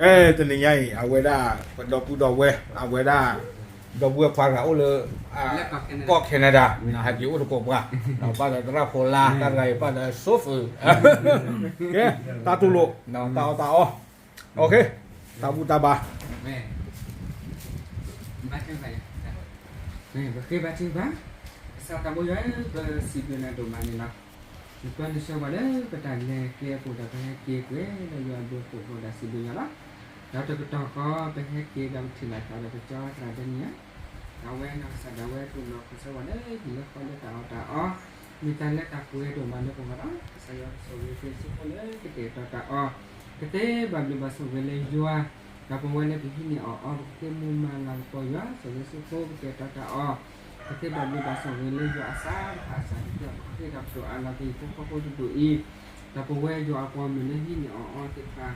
အဲ တနံၤညါအံၤ အဝဲဒၣ် ပဒီပုၢ်ဒီဝဲၢ် အဝဲဒၣ် ဒီပုၢ်ဝဲၢ်ခွါတဂၤအိၣ်လၢ ကီၢ် Canada ဟဲက့ၤအိၣ်သကိးပှၤ ဘၣ်ဒီးသရၣ်ဖိလါ တၢ်တဂၤအံၤ ဘၣ်ဒီးစိဖု ကဲ တၢ်တူၢ်လိာ် တၢ်အီၣ်တၢ်အီ တၢ်ဘူၣ်တၢ်ဘါ ပဃ့ဘါထုကဖၣ်, ကစၢ်သးဘိယွၤဧၢ, ပစံးဘျုးနၤဒိၣ်မးန့ၣ်လီၤ. နပၢနဆှၢပှၤလၢပတၢ်လဲၤကျဲအပူၤဒီး ပဟဲက့ၤကွံာ်လၢယွၤအဘျုးအဖှိၣ်ဒီးစံးဘျုးယွၤလီၤ. ဒီးတကတီၢ်ဃီ ပဟဲက့ၤဒီးပထံၣ်လိာ်သးဒီးပကၠီသရၣ်ဒဲနံၣ်ဧၢ, ဒီးအဝဲနီၢ်ကစၢ်ဒၣ်ဝဲတူၢ်လိာ်ခီၣ်ဆၢဝဲလၢဟံၣ်လၢဃီလၢတၢ်အီၣ်တၢ်အီ, မ့ၢ်တၢ်လၢတၢ်ပှဲၤဒိၣ်မးလၢပဂီၢ်ဒီး ကစၢ်ယွၤကဆိၣ်ဂ့ၤက့ၤဆူဖိလၢကတဲာ်ကတီၤတၢ်အီၣ်, ကသ့ဘၣ်ဘျုးဘၣ်ဆိၣ်ဂ့ၤလၢယွၤ ဒီးပဝဲလၢပဟံးန့ၢ်အီၣ်အီ ပကသ့မူမၤလၤကပီၤယွၤ ဆိၣ်ဂ့ၤဆူဖိကတဲာ်ကတီၤတၢ်အီၣ်, ကသ့ဘၣ်ဘျုးဘၣ်ဆိၣ်ဂ့ၤလၢယွၤအစၢ်တဖၣ်အစၢ် ကသ့ပဃ့ဒီးကတိၤအါလီၤက့ၤယဖိဃီဖိတဒူၣ်အံၤ, ဒီးပဝဲယွၤအပှၤမုၣ်လၢဟံးန့ၢ်အီၣ်အီသ့ၣ်တဖၣ်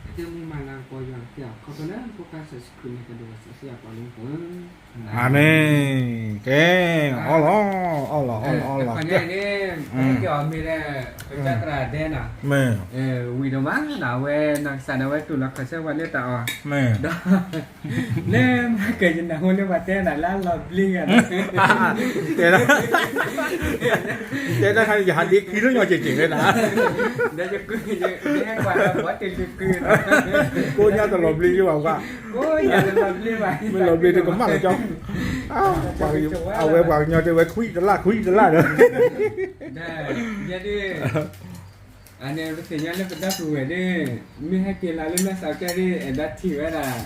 ကသ့မူမၤလၤကပီၤယွၤကသ့အီၤ ခီဖျိလၢဖိခွါစီဆှံခရံာ်န့ၣ် ကဒိၣ်ကစၢ်စံးအပှၤလၢပ အၤမ့ၣ်, ကဲ, အီၣ်လီၤ, အီၣ်လီၤ, အီၣ်လီၤ, အီၣ်လီၤ, ကဲ, အဝဲန့ၣ် ပကစၢ်သရၣ်ဒဲနီၤ, ဝံၤဒိၣ်မးနီၤ အဝဲနီၢ်ကစၢ်ဒၣ်ဝဲတူၢ်လိာ်ခီၣ်ဆၢပှၤလၢတၢ်အီၣ်, ဒီး လၢမၤကဲၤယနၢ်ဟူလၢပှၤတဲနၤ လၢလီၤဘျ့ဂၤဒီး တဲဒၣ်, တဲဒၣ်ခါန့ၣ် ယဟးဒ့ခံလၢညီက့ၤက့ၤဝဲဒၣ်, ဒီးယကွၢ် ယဟဲကွၢ်ဒီးဘီတလံၤကုၢ်, ကိးညါတလီၤဘျ့ယဘၣ်ပှၤ, ကိးညါတလီၤဘျ့ဘၣ်, မ့ၢ်လီၤဘျ့ဒီးကမၣ်လီၤကၠီ, အဝဲပှၤကညီတဲဝဲ ခွံတလၢ် ခွံတလၢ်ဒီး ယဲဒၣ် အန့ၣ်ပသ့ၣ်ညါလၢပဒီပုၢ်ဝဲၢ်ဒီး မ့ၢ်ဟဲက့ၤလီၤလၢလၢစးကဲဒီး အဲၣ်ဒိးထံၣ်ဝဲဒၣ်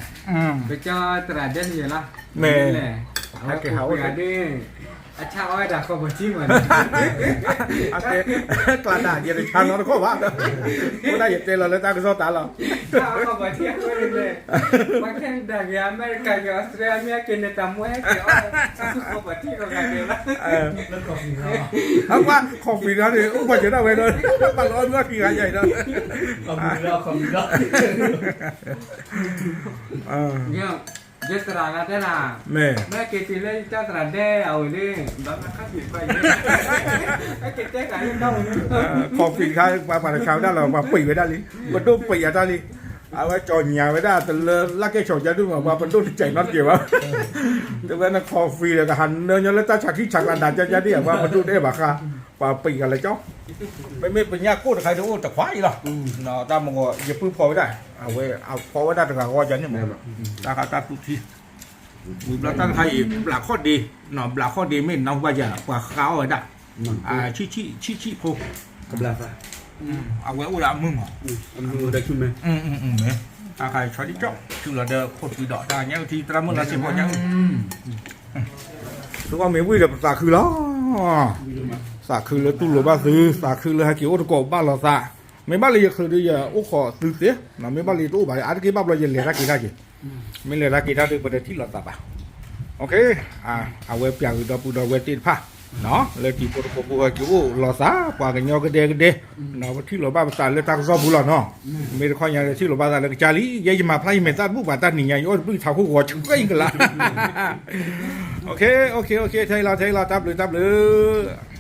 ပကၠီသရၣ်ဒဲနံၣ်လီၤ, မ့ၢ်လဲၣ်, အဝဲကဟးအိၣ်ဒီး အဆါအီၣ်ဝဲဒၣ်ဃီပီၤထံမး, အတဲ ကျါဒၣ် ယတဆါနီတခီၣ်ဘၣ်, အိၣ်ဒၣ်ယတဲလီၤလၢတၢ်ကစီၣ်တၢ်လီၤ, ဆါအီၣ်ဃီပီၤထံအဃိန့ၣ်, ပှၤ Canada ဂ့ၤ အမဲရကၤဂ့ၤ အီစထြ့လယါ မ့ၢ်ဟဲက့ၤန့ၣ် တၢ်မိၢ်ဟဲက့ၤအီၣ် ဆူဃီပီၤထံအဂၤဒဲးလီၤ အကွၢ် coffee တခါန့ၣ် အိၣ်ပှၤစၢၤဒၣ်ဝဲဒီး ဘၣ်လီၤအီၣ်မ့ၢ်အီၣ်ခံဂၤယါအံၤဒီး ယသရၣ်ဂၤတဲနၤ, မ့ၢ်က့ၤတုၤလၢယကၠီသရၣ်ဒဲအဝဲန့ၣ် ဘၣ်မၤခါဆံးတခါအံၤ, ဟဲက့ၤတဲကၤလၢတၢ်ဝဲန့ၣ် coffee တခါ ပှၤပှၤတခါဝဲဒၣ်လီၤ ပှၤပံာ်ဝဲဒၣ်လံ, ပဒိၣ်ပံာ်အတၢ်လံ, အဝဲကၠီညါဝဲဒၣ်တလၢလၢ်ကဲၣ်ဆိးကၠီဒုမး ပှၤပဒိၣ်တကဲးနီတကဲးဘၣ်, တဲဝဲန coffee ဒီးကဟးနၢညီလၢတၢ်ဆါခံဆါကျါဒၣ်ကၠီကၠီဒ် ပှၤပဒိၣ်တအဲၣ်ဘၣ်ဃါ, ပှၤပံာ်ကၤလၢကၠီ, မ့မ့ၢ်ပညၣ်ကိၣ်တခါဒုးအိၣ်တခွါအံၤလီၤ, တၢ်မဂီၤယပုၢ်ဖီဝဲဒၣ်, အဝဲအဖီဝဲဒၣ်တဂၤဂီၢ်ကၠီန့ၣ်မး, တၢ်ဃးတၢ်သူၣ်ထံ, ဝံၤဘျီတၢ်တခါအံၤ ဘျးခီၣ်ဒ့, ဘျးခီၣ်ဒ့မ့ၢ်နီၢ်ပှၢ်ယၤ ပှၤဃါအီၣ်ဝဲဒၣ်, ဆံၣ်ဆံၣ်ဖိ, အဝဲအိၣ်ဒီးအမုၢ်မး, မ့ၢ်, တၢ်ဃးဆီဒံၣ်ကၠီ ထုးလီၤဒီးခိၣ်သွံဒီး တၢ်ညါအုၣ်ထံသရၣ်မုၣ်လီၤစ့ၢ်ကီးညါအုၣ်, သုဂီၢ်မ့ၢ်ဝံၤဒီးပသးခုလီၤ, သးခုလၢတူၢ်လိာ်ဘၣ်သု, သးခုလၢဟဲက့ၤအိၣ်သကိးဘၣ်လိာ်သး, မ့ၢ်ဘၣ်လၢယချုးဒီးယအိၣ်ခိးသုသ့, မ့ၢ်ဘၣ်လၢယတအိၣ်ဘၣ် အါတက့ၢ်ဘၣ်ဘျီယလဲၤတၢ်က့ၤတၢ်က့ၤ မ့ၢ်လဲၤတၢ်က့ၤတၢ်ဒီး ပတထံၣ်လိာ်သးဘၣ်, အဝဲပျးဂ့ၤဒီပုၢ်ဒီဝဲၢ်သ့ၣ်တဖၣ်, လၢတံၤဖိသကိးဖိဟဲက့ၤအိၣ်လိာ်သး ပှၤကညီကဒဲကဒဲ, ပထံၣ်လိာ်ဘၣ်ပသးလၢတၢ်ကစီၣ်ပူၤလီၤနီၤ, မ့ၢ်တခီညါဒီးထံၣ်လိာ်ဘၣ်သးလၢကစၢ်လံ, ယဲယမၤဖျါယမဲာ်သၣ်တဘူၣ်ဘၣ် တၢ်နံၤညါ ယအိၣ်တဘျုးထးခိၣ်ဂီၤဆှဲအံၤကလး, ထဲအံၤလီၤ ထဲအံၤလီၤ တၢ်ဘျုးတၢ်ဘျုး,